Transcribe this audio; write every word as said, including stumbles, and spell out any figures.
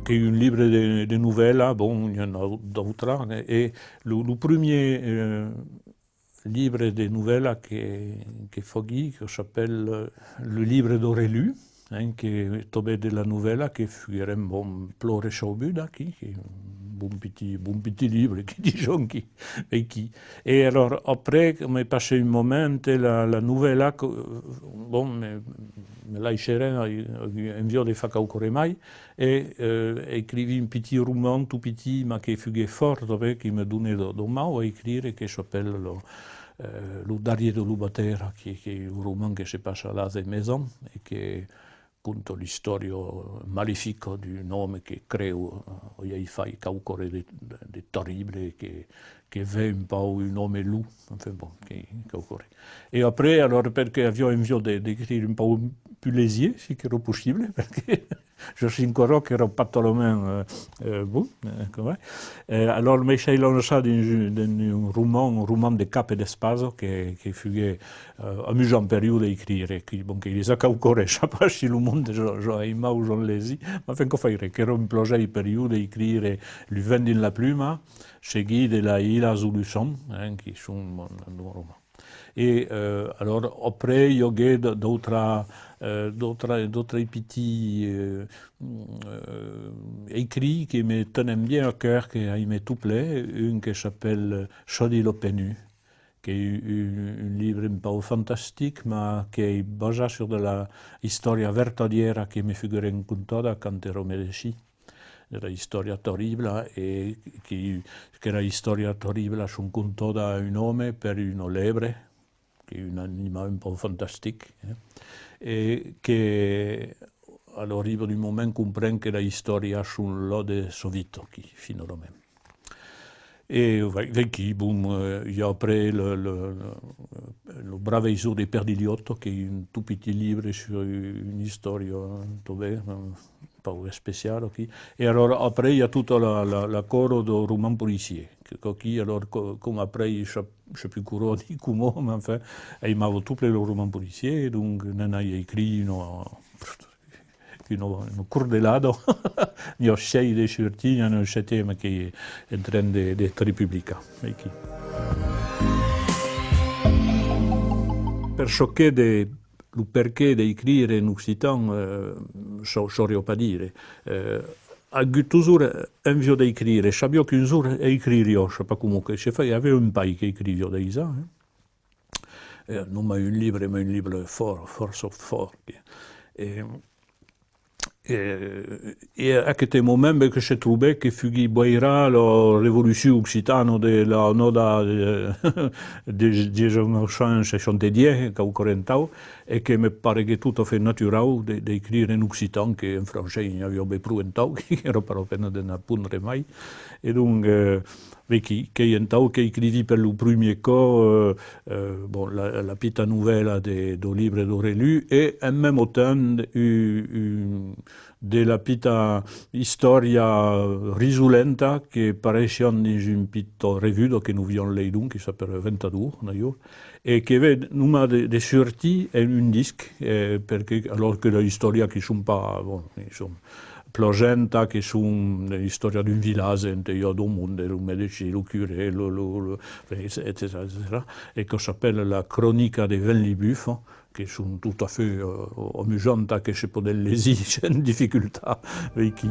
Qu'ei un libre de, de novèla, bon, i en a d'autres, e lo, lo primièr, eh, libre de novèla que, que faguí, que s'apèla, eh, Le Libre d'Aurelu, hein, que tanben de la novèla, que fuguèren, bon, plan reçaubuda aquí, que bon pitit, bon pitit libre, que dison aquí, aquí. E alòrs, après, me passè un moment, la, la novèla, que, bon, me, me laissèren, ai, ai envia de far quauquaren mai, e, eh, escriví un pitit roman, tot pitit, mas que fuguèt fòrt, tanben, que me donèt de, de mau a escriure, que s'apèla lo, eh, Lo darrièr de lo batèra, que, que ei un roman que se passa a l'Atge Mejan e que conta l'istòria malefica d'un òme que creu, eh, aver fait quauquaren de, de, de terrible, que, que ven un pauc un òme lop, enfin bon, que, quauquaren. E après, alòrs, perque aviá envia de, d'escriure un pauc pus lesièr, si qu'èra possible, perque jo sent encara qu'èra pas talament, eh, eh, bon, eh, coma, eh, alòrs me soi lançat dins un, dins un roman, un roman de cap e d'espasa que, que fuguèt, eh, amusant per ieu d'escriure, que, bon, que i a quauquaren, sap pas si lo monde ja, ja aimau, ja an lesit, mas enfin, quò fai ren, qu'èra un plaser per ieu d'escriure Lo vent dins la pluma, seguit de Las Islas deu Luçan, hein, que son, bon, un roman. E, eh, alòrs, après, i aguèt d-, d'autres, eh, d'autres, d'autres pitits, eh, eh, escrits que me tenèn bien a còr, que aime tot plen, un que s'apèla Çò de la Penut, qu'ei un, un libre un pauc fantastic, mas qu'ei basat sur de la istòria vertadièra que me fuguèren contada quand èra medecin. Era istòria terribla, e que, qu'era istòria terribla son contada a un òme per una lèbre, qu'ei un animau un pauc fantastic, eh? E que, a l'arriba d'un moment, compren que la istòria son la de sa vita, aquí, finalament. E vai-, vaiquí, bon, eh, i a après le, le, le, lo Brave Isòu de Perdilhòta, qu'ei un tot pitit libre sur una istòria, tanben, eh, pauc especial, aquí. E alòrs, après, i a tota la, la, la còra deu roman policièr, que, qu'aquí, alòrs, co-, coma après, sap, sap pus quora ni coma, mas enfin, aimava tot plen lo roman policièr, e donc, n'en ai escrit una, una, una cordelada, n'i a sièis de sortits, n'i a un setième qu'ei en tren de, d'èstre publicat, aquí. Per çò qu'es de lo perqué d'escriure en occitan, eh, sa-, sauriá pas dire. Eh, agut totjorn envia d'escriure, sabiá qu'un jorn escriuriá, sap pas coma que se fai, aviá un pair qu'escriviá dejà, eh. Eh, non mai un libre, mas un libre fòrt, fòrça fòrt. E, E, e aqueste moment, ben, que se trobèt que fuguí boirat la revolucion occitana de l'annada de, de dètz-e-nòu cent seissanta-dietz, quauquaren tau, e que me pareguèt tot a fait naturau de, d'escriure en occitan, que en francés n'i aviá ben pro entau, qu'èra pas la pena de n'apondre mai. E donc, eh, Vaiquí, qu'ei entau qu'escriví per lo primièr còp, eh, eh, bon, la, la pita novèla de, deu libre d'Aurelu, e en mème temps, u-, u-, de la pita istòria risolenta que pareissián dins un pita revuda que nos aviam leidon, que s'apèla Ventador, d'ailleurs, e que ven nonmàs de, de sortir en un disc, eh, perque, alòrs que la istòria que son pas, bon, que son plasentas, que son de l'istòria d'un vilatge ente i a deu monde, lo medecin, lo curè, lo, lo, lo, etcetèra, etcetèra, e que s'apèla La Cronica de Vent-li-Bufa, que son tot a fait, eh, amusantas, que se pòden legir sens dificultat, vaiquí.